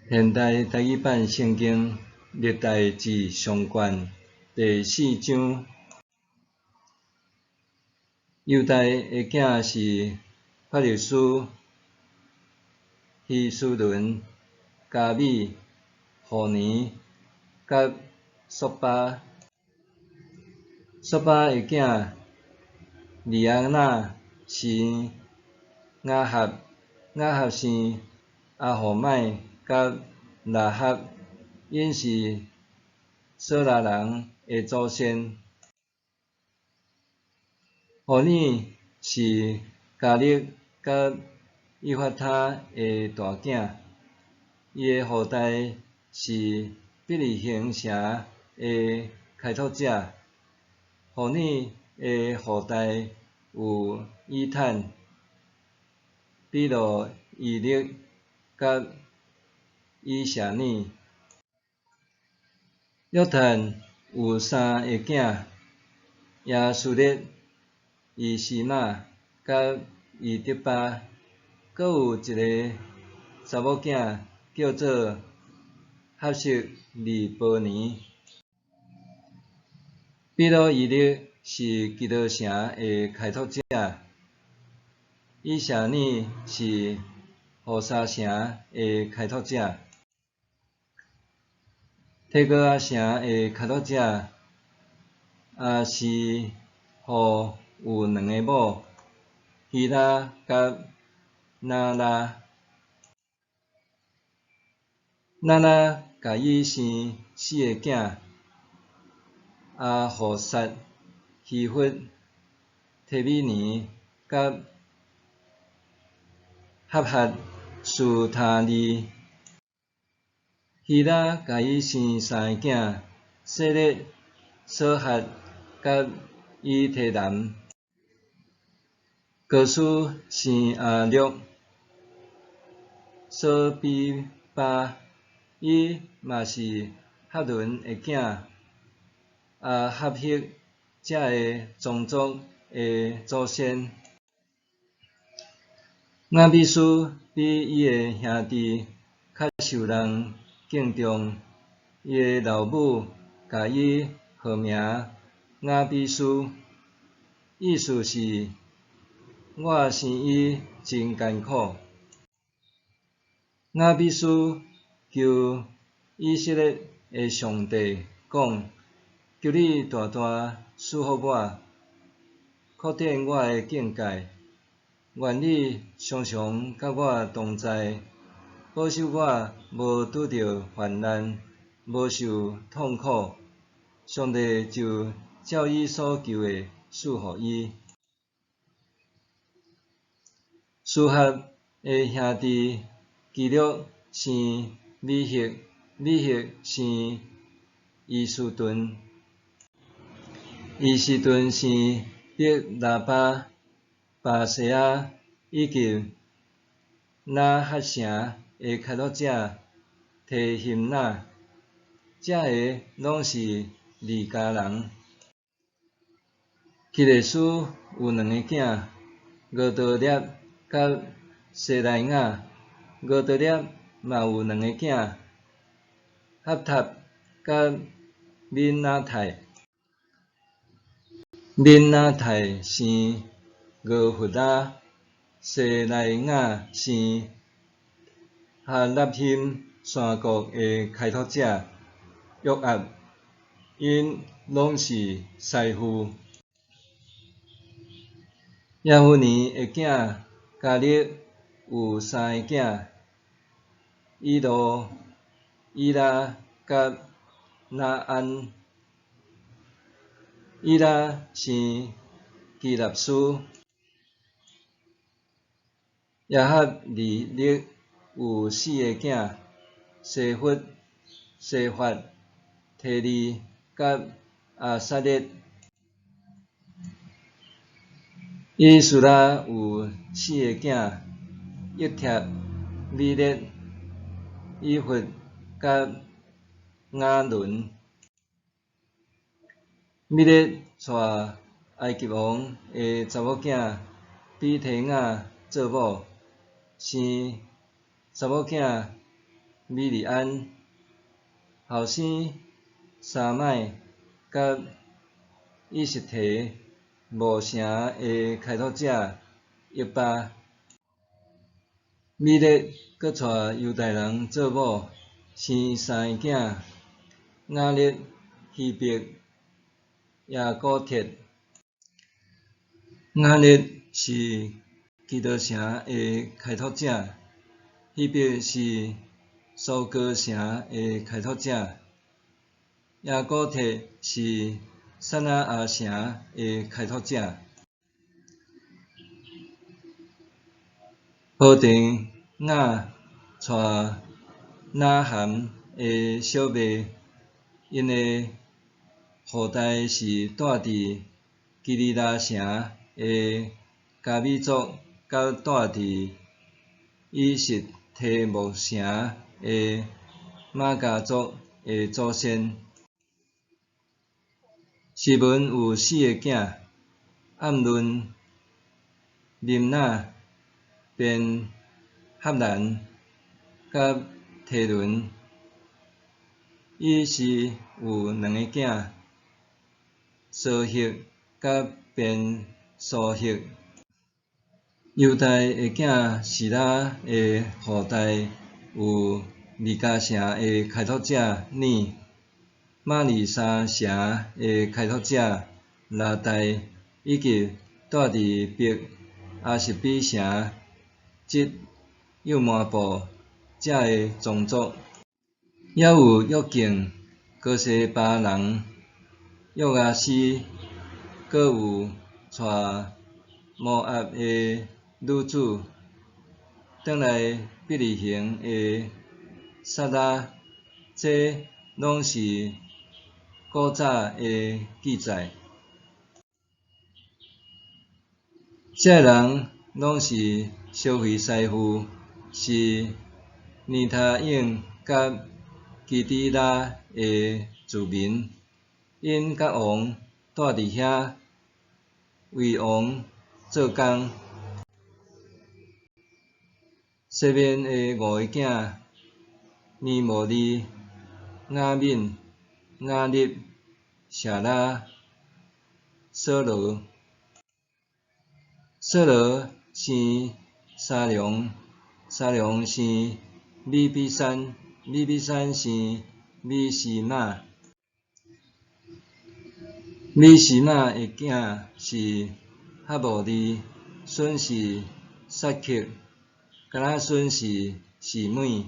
现代台语版圣经历代志上卷第四章，犹大的囝是法勒斯、希斯仑、迦米、户尼佮朔巴。朔巴的囝利亚那生雅合，雅合生阿户买佮喇合，𪜶是琐拉人的祖先。户尼是迦勒佮以法他的大囝，伊的后代是伯利恒城的开拓者。户尼的后代有以坦、比罗伊勒佮以谢尔。约坦有三个囝：耶书勒、以实玛佮以得巴，阁有一个查某囝叫做哈色利波尼。比罗伊勒是基多城的开拓者，以谢尔是户沙城的开拓者。提哥亚城的开拓者亚实户有两个某，希拉佮拿拉。拿拉共伊生四个囝：亚户撒、希弗、提米尼佮哈赫斯他利。希拉共伊生三个囝：细勒、琐哈佮以提南。哥斯生亚略、索比巴，伊嘛是哈伦的囝，亚合赫这个宗族的祖先。雅比斯比伊的兄弟较受人敬重，伊的老母共伊号名雅比斯，意思是我生伊真艰苦。雅比斯求以色列的上帝讲：求你大大赐福我，扩展我的境界，愿你常常佮我同在，保守我无拄著患难，无受痛苦。上帝就照伊所求的赐予伊。书合的兄弟基略生米赫，米赫生伊斯顿，伊斯顿生伯拉巴、巴西亚以及拿哈城的开拓者提欣纳，这个拢是利加人。基列斯有两个囝，俄多列佮西莱雅。俄多列嘛有两个囝，哈塔佮敏拿泰。敏拿泰生俄弗拉，西莱雅生哈纳欣山谷的开拓者约押，𪜶拢是师傅。耶孚尼的囝迦勒有三个囝：以路、以拉佮拿安。以拉生基纳斯。耶哈利勒有四个囝：西弗、西法、提利佮亚撒列。以斯拉有四个囝：约帖、米列、以弗佮雅伦。米列娶埃及王的查某囝比提雅做某，生查某囝米利安，後生沙麥佮以實提墓城的開拓者約巴。米勒閣娶猶大人做某，生三个囝：雅列、希伯、耶古鐵。雅列是基多城的開拓者，希伯是蘇哥城的開拓者，耶古鐵是撒那亞城的開拓者。波定雅娶拿含的小妹，𪜶的後代是住佇基利拉城的迦米族，佮住佇以實提摩城的瑪迦族的祖先。西門有四个囝：暗嫩、琳哪、便哈蘭、佮提倫。以示有兩个囝：梭赫佮便梭赫。猶大的囝示拉的後代有利迦城的開拓者尼、瑪利沙城的開拓者拉代，以及住佇伯亞實比城織幼麻布這个宗族。猶有約敬、哥西巴人約阿斯，閣有娶摩押的女子，轉來伯利恆的撒拉，這攏是古早的記載。這个人攏是燒肥師傅，是尼他應佮基底拉的住民，𪜶佮王住佇遐，為王做工。西緬的五个囝：尼摩利、雅憫、雅立、謝拉、掃羅。掃羅生沙龍，沙龍生米比山，米比山生米示瑪。米示瑪的囝是哈慕利，孫是撒克，敢若孫是示每。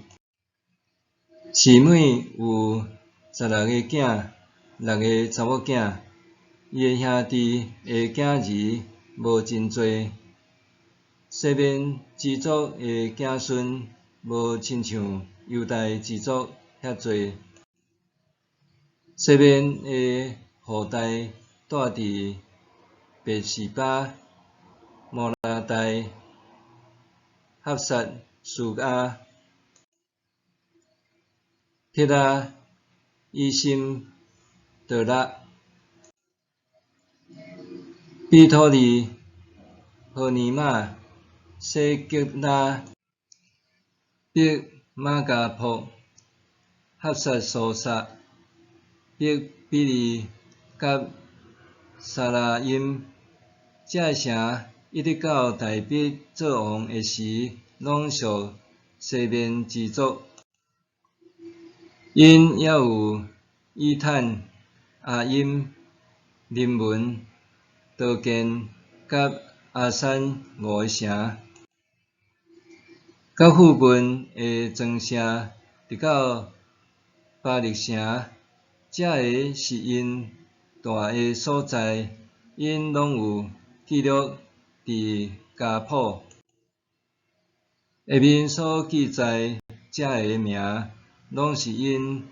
示每有16个囝，六个查某囝。伊的兄弟的囝兒無真濟。西緬支族的子孫無親像猶大支族遐濟。西緬的後代住佇別是巴、摩拉代、哈撒書亞、帖拉、以森、得拉、比托利、何尼瑪、洗革拉、伯瑪迦博、哈撒蘇撒、伯比利佮沙拉音。這个城一直到大衛做王的時，攏屬西緬支族。𪜶猶有以坦、阿音、林文、多建佮阿珊五个城，佮附近的庄城，直到巴力城，這个是𪜶住的所在，𪜶攏有記錄佇家譜。下面所記載這个名，攏是𪜶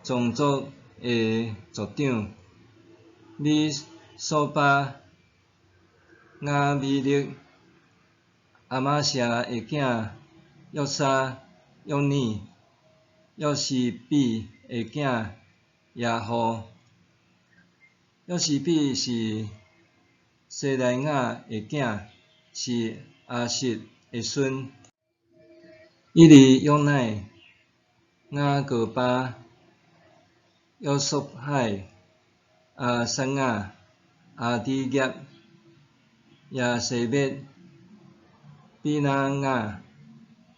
宗族的族長：米索巴、雅米勒、阿瑪謝的囝約沙、約尼、約西比的囝耶戶。約西比是西萊雅的囝，是亞實的孫。以利約乃、雅各巴、約瑟海、亞撒雅、亞底業、耶西滅、比拿雅、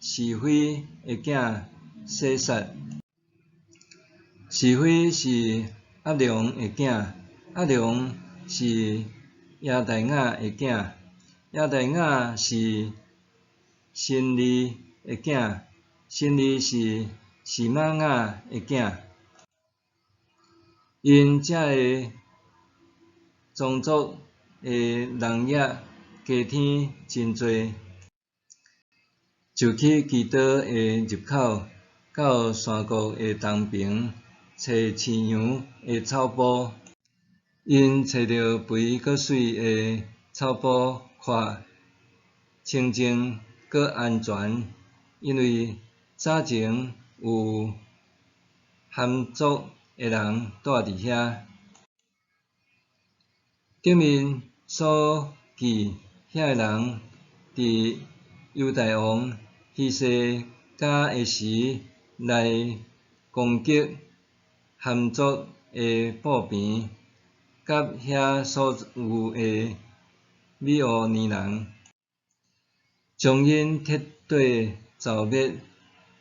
示非的囝洗撒。示非是押龍的囝，押龍是耶大雅的囝，耶大雅是辛利的囝，辛利是示瑪雅的囝。𪜶遮个宗族的人也加添真濟，就去基多的入口到山谷的東爿揣飼羊的草埔。𪜶揣著肥閣媠的草埔，看清靜閣安全，因為早前有含族的人蹛佇遐。頂面所記遐个人，佇猶大王希西家的時來攻擊含族的布棚，佮遐所有的米烏尼人，將𪜶徹底剿滅，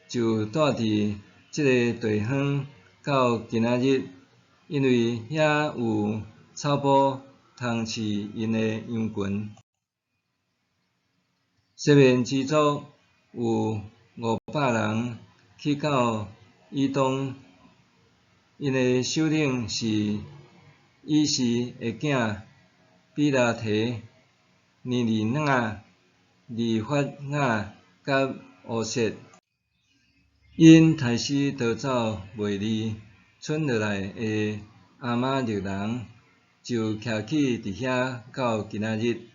就蹛佇這个地方到今仔日，因為遐有草埔通飼𪜶的羊群。西緬支族有500人去到以東，𪜶的首領是以示的囝比拉提、尼利亞、利法亞佮烏設。𪜶刣死逃走袂離賰落來的亞瑪力人，就徛起佇遐到今仔日。